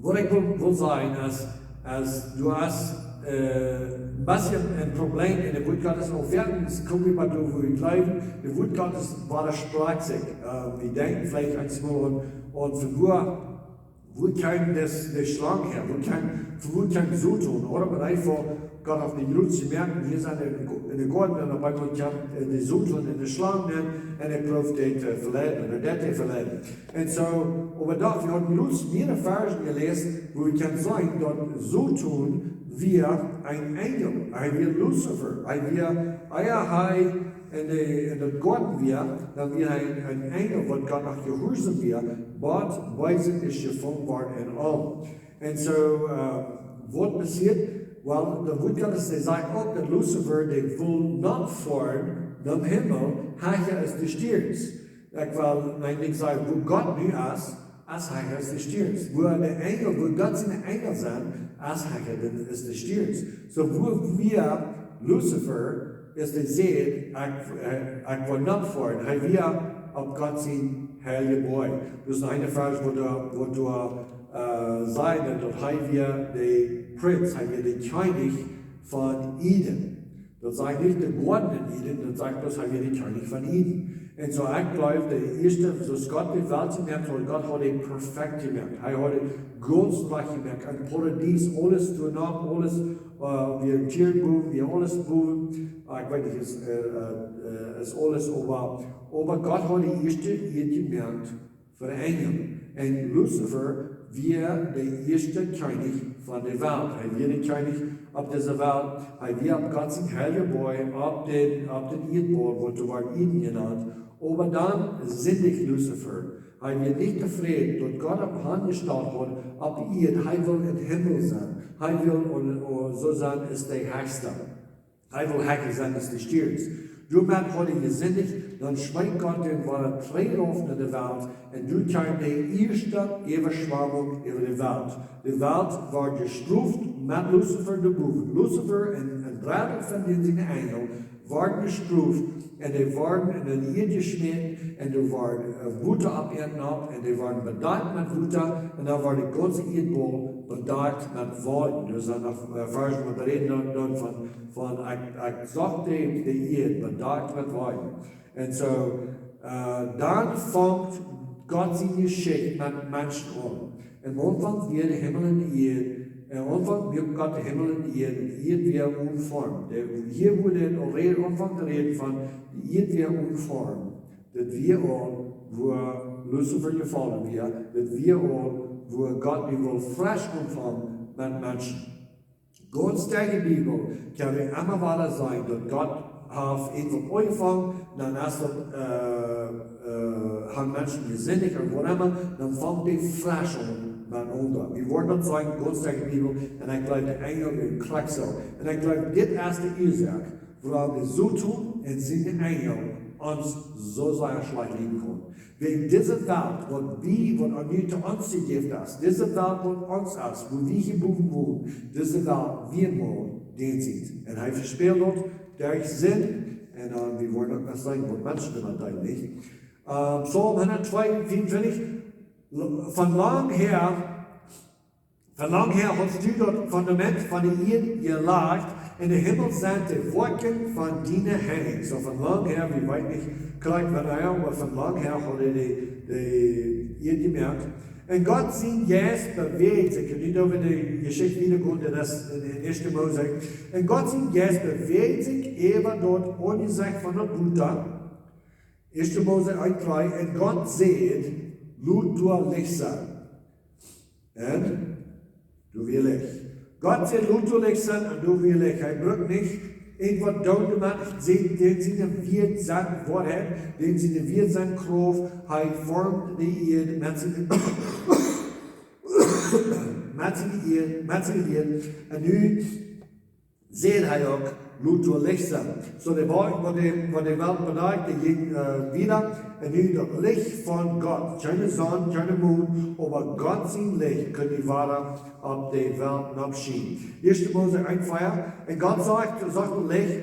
waut ekj well, well sajen es, es du hast, äh, een bät een Problem en de Wuat Gottes, oba ieeschtens kom wie bie doa, wua wie jleewen, de Wuat Gottes wadasprajcht sikj. Äh, wie denkjen veleicht eemol aun, aun von wua, wua kjeem de, de Schlang häa, wua kjeem, von wua kjeem Soton, ooda? Oba eefach, Gott haft de Grunt jemoakt, un hia sent wie en, en de Goaden, un opp eemol kjemt, äh, de Soton un de Schlang nenn, un hee proowt dee to veleiden, ooda dee to veleiden. Un soo, oba doch, wie haben jrod mea Varsch jeläst, wua wie kjennen seenen, daut Soton wia een Enjel, hee wia Luzifer, hee wia, ea hee en de, en dän Goaden wia, dan wia hee een, een Enjel, waut Gott noch jehuarsom wia, waut bees es jefungen worden en am. Un soo, äh, waut passieet? Well, de Wuat Gottes, dee sajcht uk, daut Luzifer, dee wull nopp foaren nom Himmel, hecha aus de Stierns. Ekj well eejentlich sajen, wua Gott nu es, es hecha aus de Stierns. Wua de Enjel, wua Gott siene Enjel sent, es hecha aus de Stierns. Soo, wua wia Luzifer, aus dee säd, ekj, äh, ekj well nopp foaren? Hee wia opp Gott sien heiljet Boajch. Daut es noch een Varsch, wua doa, wua doa, äh, sajcht, daut hee wia de Prinz, hee wia de Kjennich von Eden. Daut sajcht nich de Goaden en Eden, daut sajcht bloos, hee wia de Kjennich von Eden. Un soo, ekj jleew, de ieeschte, soo aus Gott de Welt jemoakt haud, Gott haud dee perfekt jemoakt. Hee haud et gaunz rajcht jemoakt. Een Paradies, aules doa noch, aules, äh, wia Tieren bowen, wia aules bowen. Ah, ekj weet nich, es, äh, äh, äh, es aules, oba, oba Gott haud de ieeschte Ieed jemoakt fa de Enjel. Un Luzifer wia de ieeschte Kjennich von de Welt. Hee wia de Kjennich opp dise Welt. Hee wia opp Gott sien heilja Boajch, opp dän, opp dän Ieedboadem, waut doa wort Eden jenant. Oba dan sindicht Luzifer. Hee wia nich tofräd, daut Gott am aunjestalt haud opp de Ieed. Hee wull em Himmel sennen. Hee wull, un, un soo sennen aus de Hechsta. Hee wull hecha sennen aus de Stierns. Doamet haud hee jesindicht, dan schmeet Gott am wada trigj rauf no de Welt. Un doa kjeem de ieeschte Äwaschwamunk äwa de Welt. De Welt wort jestroft met Luzifer doa bowen. Luzifer un, un drettl von dän siene Enjel worden jestroft. Un dee worden en de Ieed jeschmäten. Un doa wort, äh, Wota opp an opp. Un dee worden bedakjt met Wota. Un dan wort de gaunze Ieedboadem bedakjt met Wolkjen. Doa sent noch, äh, Varschen, waut räden dan, dan von von, ekj, ekj sach de, de Ieed bedakjt met Wolkjen. Un soo, äh, dan fangt Gott siene Jeschicht met Menschen aun. Em Aunfank wia de Himmel un de Ieed, em Aunfank muak Gott de Himmel un de Ieed, un de Ieed wia one form. De, hia wort aul räd-, aunfangen to räden von, de Ieed wia one form. Daut wia aul, wua Luzifer jefollen wia, daut wia aul, wua Gott nu wull fresch aunfangen met Menschen. Gaunz derch de Bibel kjenn wie emma wada seenen, daut Gott haft irjentwaut aunjefongen, dan es daut, äh, äh, haben Menschen jesindicht ooda whatever, dan fangt hee fresch aun met aundre. Wie woaren daut seenen, gaunz derch de Bibel, un ekj jleew, de Enjel wieren krakjt soo. Un ekj jleew, dit es de Uasoak, wuarom de Soton un siene Enjel ons soo sea schlajcht lieden kunnen. Wäajen dise Welt, waut wie, waut aun nu to ons jejäft es, dise Welt, waut ons es, wua wie jeboren woaren, dise Welt, wie motten dän sennen. Un hee vespäld daut derch Sind, un dan, wie woaren uk noch seenen, waut Menschen doamet deeden, nich? Ähm, Psalm hundat twee, vea un twintich, von lang her Von lang her hast du daut Fundament von de Ieed jelajcht, un de Himmel sent de Woakjen von diene Henj. Soo von lang her, wie weeten nich krakjt wanea, oba von lang her haud hee de, de Ieed jemoakt. Un Gott sien Jeist bewäajd sikj, un nu doo wie de Jeschicht wieda gonen, daut es en, en ieeschte Mose. Un Gott sien Jeist bewäajd sikj äwa daut Aunjesecht von daut Wota. Ieeschte Mose eent dree, un Gott säd: "Lot doa Licht sennen." Un doa wia Licht. Gott säd: "Lot doa Licht sennen", un doa wia Licht. Hee brukt nich irjentwaut doonen doamet. Dän, dän siene Wieed sent Woarheit, dän siene Wieed sent Krauft. Hee formt de Ieed met siene, met siene Ieed, met siene Wieed. Un nu säd hee uk: "Lot doa Licht sennen." Soo de Wolkj, waut de, waut de Welt bedakjt, dee jinkj, äh, wieda. Un nu daut Licht von Gott. Kjeene Sonn, kjeene Mon, oba Gott sien Licht kunn nu wada opp de Welt nopp schienen. Ieeschte Mose eent vea. Un Gott sach, sach daut Licht,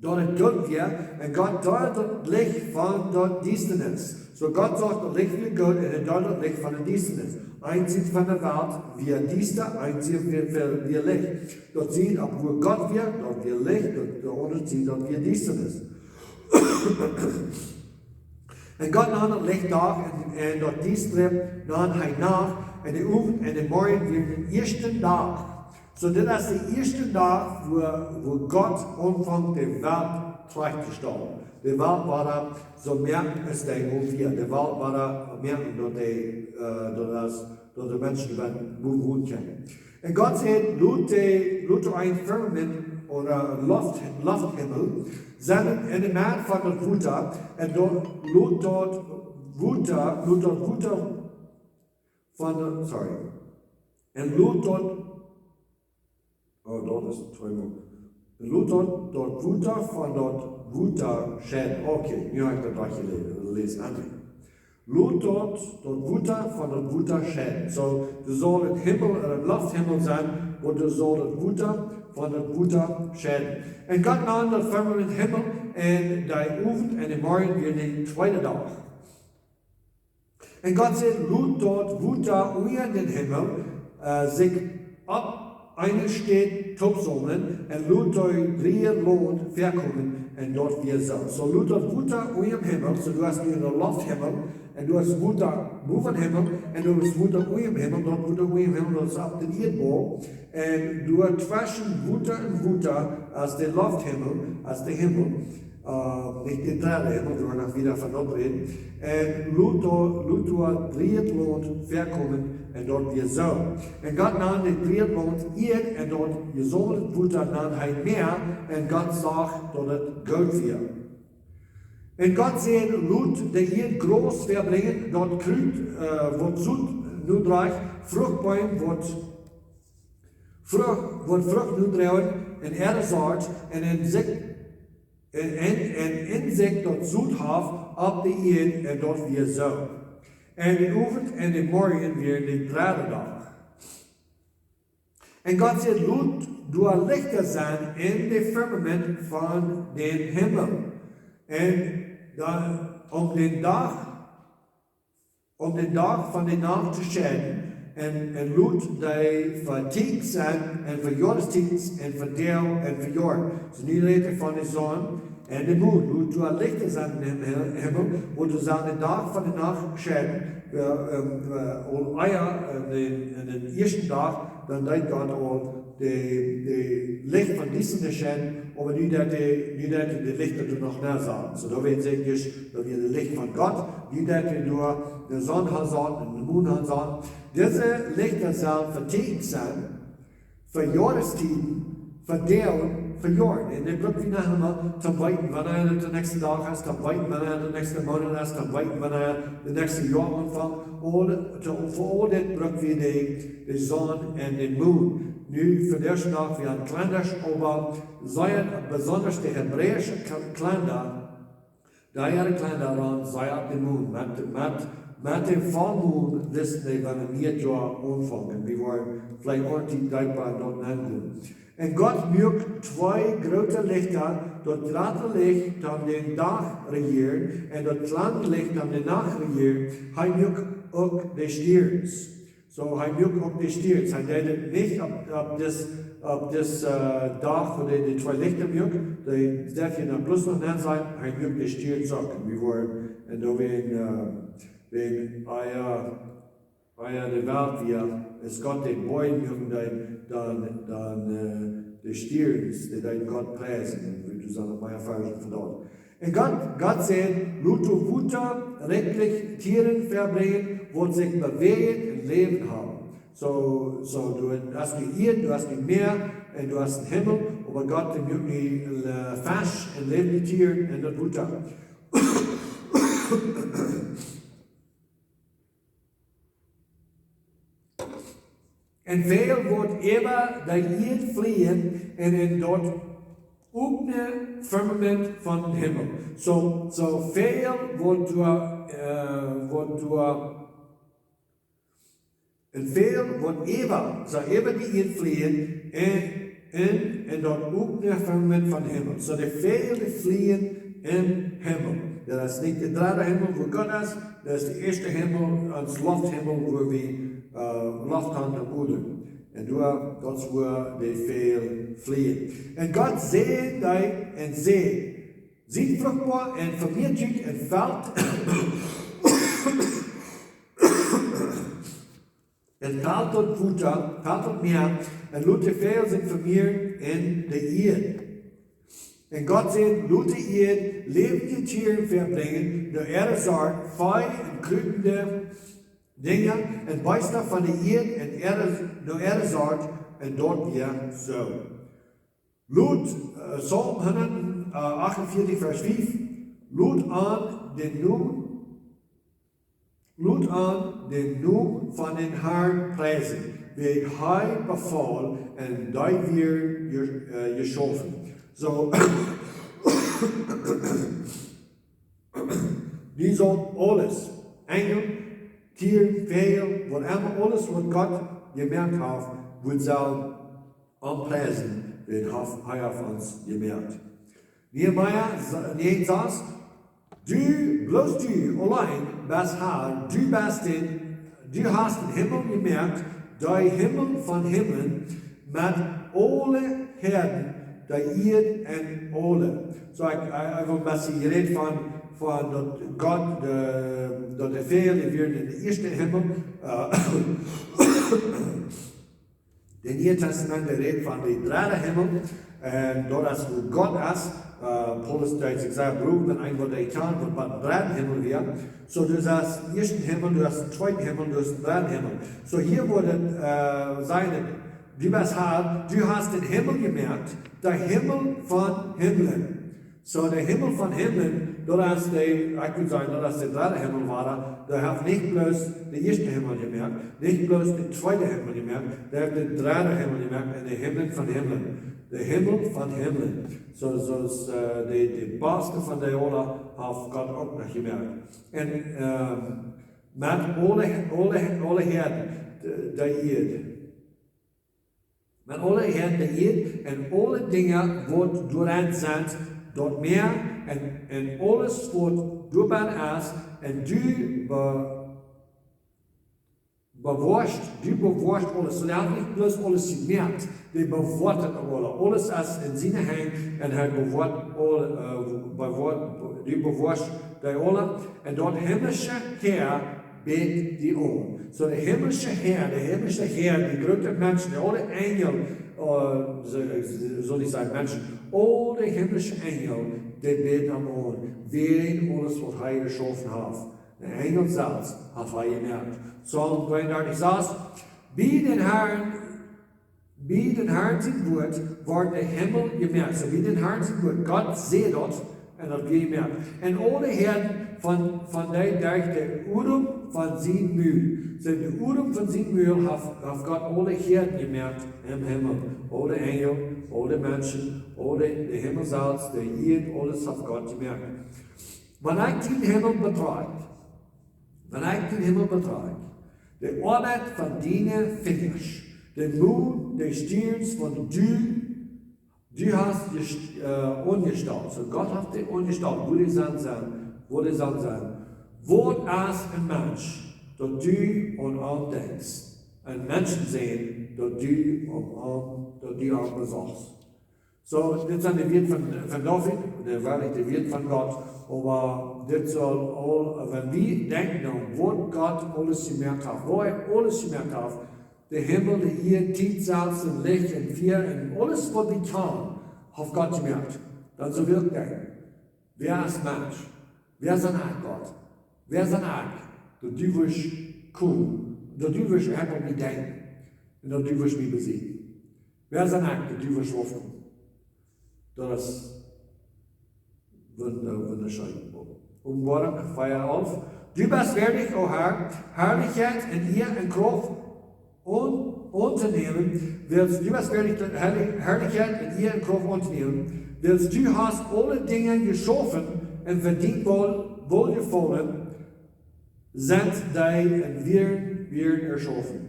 daut et goot wia, un Gott deeld daut Licht von daut Diestanis. Soo Gott sach daut Licht wia goot, un hee deeld daut Licht von de Diestanis. Eene Sied von de Welt wia diesta, eene Sied wia, wia, wia Licht. Daut Sied, opp wua Gott wia, daut wia Licht, daut, de aundre Sied, daut wia Diestanis. Un Gott nand daut Licht Dach, un, un daut Diestre nand hee Nacht, un de Owent un de Morjen wieren dän ieeschten Dach. Soo, dit es de ieeschte Dach, wua, wua Gott aunfunk, de Welt trajcht to stalen. De Welt wia doa soo moaken aus dee uk wia. De Welt wia doa moaken, daut de, äh, daut es, daut de Menschen doa bowen wonen kjennen. Un Gott säd: "Lot de, lot doa een Firmament ooda Loft, Lofthimmel sennen en de Medd von daut Wota, un doa, lot daut Wota, lot daut Wota von de," sorry. Un lot daut, oh, daut es tweemol. Un lot daut, daut Wota von daut Wota scheiden. Okay, nu hab ekj daut doa jeläst, jeläst, aunjehieet. Lot daut, daut Wota von daut Wota scheiden. Soo, doa saul een Himmel, äh, een Lofthimmel sennen, un doa saul daut Wota von daut Wota scheiden. Un Gott nand daut Firmament Himmel, un de Owent un de Morjen wia de tweede Dach. Un Gott säd: "Lot daut Wota unja dän Himmel, äh, sikj opp eene Städ toopsaumlen, un lot daut drieeje Launt väakomen, Un daut wia soo. Soo, Lot, daut Wota unjam Himmel, soo, du hast nu een Lofthimmel, un du hast Wota bowen Himmel, un du hast Wota unjam Himmel, daut Wota unjam Himmel, daut es opp dän Ieedboagen, un doa tweschen Wota un Wota, aus de Lofthimmel, aus de Himmel, äh, nich de dredde Himmel, wie woaren noch wieda von daut räden, un Lot, Lot, Lot, drieedet Launt väakomen, un daut wia soo. Un Gott nand daut drieedet Launt Ieed, un daut jesaumelde Wota nand hee Mäa, un Gott sach, daut et goot wia. Un Gott säd: Lot de Ieed Graus väabrinjen, daut Krut, äh, waut Sot nodrajcht, Fruchtbeem, waut Frucht, waut Frucht nodroagen, un äare Sort, un Insekjt, un, un, un Insekjt, daut Sot haft opp de Ieed, un daut wia soo. Un dän Owent un dän Morjen wieren de dredde Dach. Un Gott säd: Lot doa Lichta sennen en daut Firmament von dän Himmel, un dan om dän Dach, om dän Dach von de Nacht to scheiden, un, un lot dee fa Tieekjens sennen, un fa Joarestieden, un fa Doag, un fa Joaren. Soo, nu rät hee von de Sonn un de Mon. Lot doa Lichta sennen em Him-, Himmel, waut doa sellen dän Dach von de Nacht scheiden. Äh, ähm, äh, aul ea, äh, dän, dän ieeschten Dach, dan deed Gott aul de, de Licht von dise Stern, oba nu daut de, nu daut de Lichta doa noch nä sent. Soo, daut weet sikj, daut wia de Licht von Gott. Nu daut doa de Sonn han sent un de Mon han sent. Dise Lichta sellen fa Tieekjens sennen, fa Joarestieden, fa Doag, fa Joaren. Un dee bruck wie noch emol toom weeten, wanea daut de näakjste Dach es, toom weeten, wanea de näakjste Moonat es, toom weeten, wanea de näakjste Joa aunfangt. Aul, to, fa aul dit bruck wie de, de Sonn un de Mon. Nu, fa disen Dach, wie haben Kalenda, oba sea besonda de hebräische Ka-, Kalenda, dee äa Kalenda rand sea opp de Mon. Met, met, met dän Vollmon wisten dee, wanea een Joa aunfunk. Wie woaren veleicht auntieden deepa doa nengonen. Un Gott muak twee groote Lichta, daut jratre Licht toom dän Dach rejieren, un daut kjlande Licht toom de Nacht rejieren. Hee muak uk de Stierns. Soo, hee muak uk de Stierns. Hee deed et nich opp, opp dis, opp dis, äh, Dach, wua hee de twee Lichta muak. Dee deed hee dan bloos noch nä sennen. Hee muak de Stierns uk. Un wie woaren, un doa wie en, äh, wie en, ah jo, ah jo, de Welt wia, es Gott de Bojen muak, dan, dan, dan, äh, de Stierns, dee deeden Gott priesen. Un wie sellen noch mea Varzen von doa. Un Gott, Gott säd: Lot doa Wota rikjlich Tieren väabrinjen, waut sikj bewäajen un Läwen haben. Soo, soo, du hast de Ieed, du hast de Mäa, un du hast dän Himmel, oba Gott, dee muak nu, äh, Fesch un läwendje Tieren un daut Wota. Un väl waut äwa de Ieed fleajen un en daut opne Firmament von dän Himmel. Soo, soo väl waut doa, äh, waut doa, un väl waut äwa, soo äwa de Ieed fleajen un, un en daut opne Firmament von dän Himmel. Soo de väl, dee fleajen em Himmel. Daut es nich de dredde Himmel, wua Gott es, daut es de ieeschte Himmel, ons Lofthimmel, wua wie, äh, Loft haben toom odmen. Un doa, daut es wua dee väl fleajen. Un Gott säajend dee un säd: Siet fruchtboa un vemieet junt un felt un felt daut Wota, felt daut Mäa, un lot de Väajel sikj vemieren en de Ieed. Un Gott säd: Lot de Ieed läwendje Tieren väabrinjen, no äare Sort, Vee un kjrupenje Dinja, un Beesta von de Ieed, un äare, no äare Sort, un daut wia soo. Lot, äh, Psalm hundat achtunvieetich, Varsch fief: Lot an dän Nom-, lot an dän Nom von dän Harn priesen, wiels hee befool un dee wieren je-, äh, jeschaufen. Soo, dee sellen aules, Enjel, Tieren, Väajel, waut emma, aules waut Gott jemoakt haft, woat sellen am priesen, wiels hee haft, hee haft ons jemoakt. Nehemia s-, näajen sas: Du, bloos du auleen best Har, du best dee, du hast dän Himmel jemoakt, dän Himmel von Himmlen, met aule Häaden, De Ieed un aules. Soo, ekj, ekj, ekj hab een bät jerät von, von daut Gott, de, daut de Väajel, dee wieren em ieeschten Himmel. Äh, de Niee Tastament, dee rät von dän dredden Himmel. Un daut es, wua Gott es. Äh, Paulus deed sikj sea berowen, wan eena daut kjant, waut biem dredden Himmel wia. Soo, du hast dän ieeschten Himmel, du hast dän tweeden Himmel, du hast dän dredden Himmel. Soo, hia woat, äh, sennen, du best Herr, du hast dän Himmel jemoakt, de Himmel von Himmlen. Soo, de Himmel von Himmlen, daut es de, ekj wudd sajen, daut es de dredde Himmel wia, dee haft nich bloos dän ieeschten Himmel jemoakt, nich bloos dän tweeden Himmel jemoakt, dee haft dän dredden Himmel jemoakt un de Himmel von Himmlen. De Himmel von Himmlen. Soo, soo es, äh, de, de baste von dee aula haft Gott uk noch jemoakt. Un, ähm, met aule, aule, aule Heerden, de, de Ieed. Met aule Heerden de Ieed un aule Dinja waut doarenn sent, daut Mäa un, un aules waut doabennen es, un du be-, bewoascht, du bewoascht aules. Soo, dee haft nich bloos aules jemoakt, dee bewoat daut aula. Aules es en siene Henj un hee bewoat aul, äh, bewoat, du bewoascht dee aula. Un daut himmlische Häa bät die aun. Soo, de himmlische Häa, de himmlische Häa, dee groote Menschen, dee aule Enjel, äh, soo, soo nich sajen Menschen, aul de himmlische Enjel, dee bäden am aun, wäajen aules waut hee jeschaufen haft. De Enjel selfst haft hee jemoakt. Psalm tweeundartich sas, bie dän Herrn, bie dän Herrn sien Wuat worden de Himmel jemoakt. Soo bie dän Herrn sien Wuat. Gott säd daut un daut wia jemoakt. Un aule Heerden von, von dee derch dän Odem von sien Mul. Soo, dän Odem von sien Mul haft, haft Gott aule Heerden jemoakt em Himmel. Aule Enjel, aule Menschen, aule, de Himmel selfst, de Ieed, aules haft Gott jemoakt. Wan ekj dän Himmel betrakj, wan ekj dän Himmel betrakj, de Oabeit von diene Finjasch, de Moon, de Stierns waut du, du hast jest-, äh, aunjestalt. Soo Gott haft dee aunjestalt, wua dee sent, sent, wua dee sent, sent. Waut es een Mensch, daut du aun am denkjst? Een Menschensän, daut du aun am, daut du am besochst. Soo, dit sent de Wieed von, von David, de, werkjlich de Wieed von Gott. Oba dit saul aul, wan wie denkjen aun waut Gott aules jemoakt haft, woo hee aules jemoakt haft, de Himmel, de Ieed, Tiet selfst, un Licht un Fia un aules waut wie kjanen, haft Gott jemoakt. Dan soo well ekj denkjen, wäa es Mensch? Wäa sie ekj, Gott? Wäa sie ekj, daut du wurscht komen, daut du wurscht eefach aun mie denkjen un daut du wurscht mie besieekjen? Wäa sie ekj, daut du wurscht raufkomen? Daut es wunda-, wundascheen. Openboarunk vea alf. Du best wieedich, o Herr, Harlichkjeit un Ea un Krauft aun-, auntonämen, wiels du best wieedich, Harli-, Harlichkjeit un Ea un Krauft auntonämen, wiels du hast aule Dinja jeschaufen un fa dien Wol-, Woljefollen sent dee un wieren, wieren erschaufen.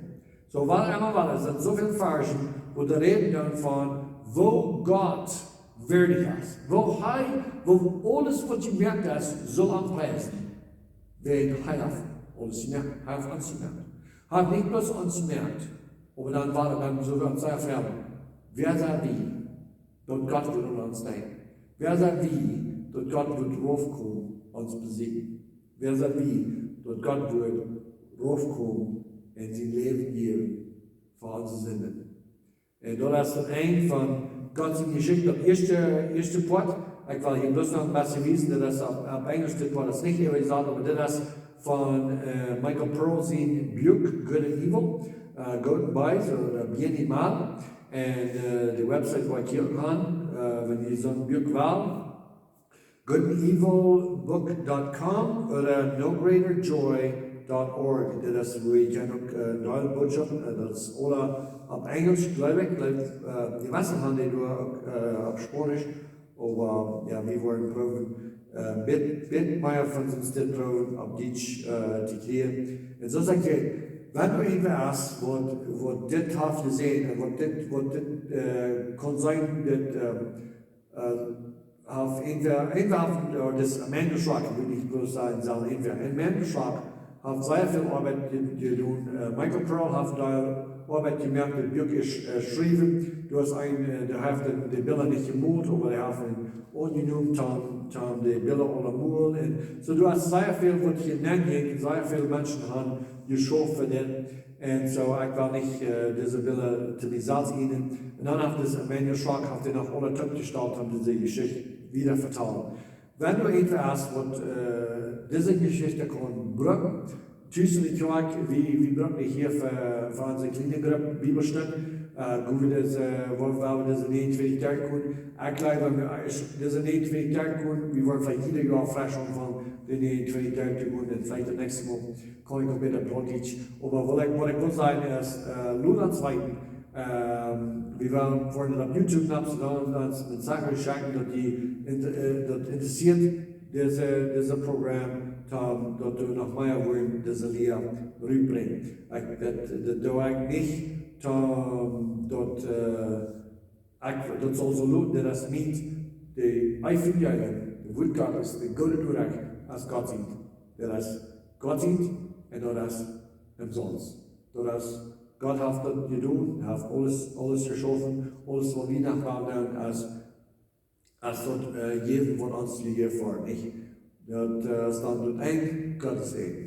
Soo, waut emma, waut es, daut sent soo väl Varschen, wua dee räden dan von, woo Gott wieedich es. Woo hee, woo aules waut jemoakt es, saul am priesen. Wiels hee haft aules jemoakt, hee haft ons jemoakt. Hee haft nich bloos ons jemoakt, oba dan wia, dan soo wie ons sea froagen, wäa sent wie, daut Gott wudd aun ons denkjen? Wäa sent wie, daut Gott wudd raufkomen, ons besieekjen? Wäa sent wie, daut Gott wudd raufkomen un sien Läwen jäwen fa onse Sinden? Un daut es daut Enj von Gott siene Jeschicht, daut ieeschte, ieeschte Poat. Ekj well hia bloos noch een bät wiesen, daut es opp, opp Enjlisch, dit Poat es nich äwajasat, oba dit es von, äh, Michael Pearl sien Buak, Good and Evil, äh, Good and Bad, ooda Bien y Mal. Un, äh, de Website woa ekj hia uk han, äh, wan jie soon Buak wellen, good and evil book dot com ooda no greater joy dot org. Dit es wua jie uk, äh, de Botschaft, äh, daut es aula opp Enjlisch, jleew ekj, jleew, äh, dee meisten han dee doa uk, äh, opp Spaunisch, oba, jo, wie woaren proowen, äh, bät, bät mea von soont dit proowen opp Dietsch, äh, to kjrieen. Un soo saj ekj, wan doa irjentwäa es, waut, waut dit haft jeseenen un waut dit, waut dit, äh, kaun sennen, dit, ähm, äh, haft irjentwäa, irjentwäa haft, äh, daut es Menno Schwak, ekj well nich bloos sajen, saul irjentwäa, un Menno Schwak haft sea väl Oabeit je-, jedonen. Äh, Michael Pearl haft doa Oabeit jemoakt, daut Buak es, äh, jeschräwen. Doa es een, äh, dee haft de, de Bilda nich jemolt, oba dee haft an aunjenomen, toom, toom de Bilda aula molen. Un soo, doa es sea väl waut hia nenn jinkj, sea väl Menschen haben jeschauft fa dit. Un soo, ekj well nich, äh, dise Bilda to mie selfst eenen. Un dan haft dis Emanuel Schrock, haft dee noch aula toopjestalt, om dise Jeschicht wieda to vetalen. Wan doa irjentwäa es waut, äh, dise Jeschicht kaun brucken, tus enne Kjoakj, wie, wie brucken dee hia fa, fa onse kjliene Grupp Bibelstund, äh, woo wie dise, woo, woo wie dise näajenuntwintich Doag kjennen. Ekj jleew, wan wie, äh, dise näajenuntwintich Doag kjennen, wie woaren veleicht jieda Joa fresch aunfangen, dee näajenuntwintich Doag to doonen, un veleicht daut näakjste Mol kaun ekj uk bäta Plautdietsch. Oba waut ekj, waut ekj well sajen es, äh, lot ons weeten, ähm, wie woaren, woaren daut opp YouTube oppstalen, daut es met Sachen schekjen, daut dee in-, äh, daut interessieet, dise, dise Program, toom, daut wie noch mea woaren dise Lia rutbrinjen. Ekj, daut, daut doo ekj nich, toom, daut, äh, ekj, daut saul soo loten, daut es nich daut Evangelium, daut Wuat Gottes, de goode Norecht, es Gott sien. Daut es Gott sien un daut es omsonst. Daut es, Gott haft daut jedonen, haft aules, aules jeschaufen, aules waut wie noch haben es, es daut, äh, jäwen waut ons jejäft woat, nich? Daut, äh, es dan daut Enj, Gott es een.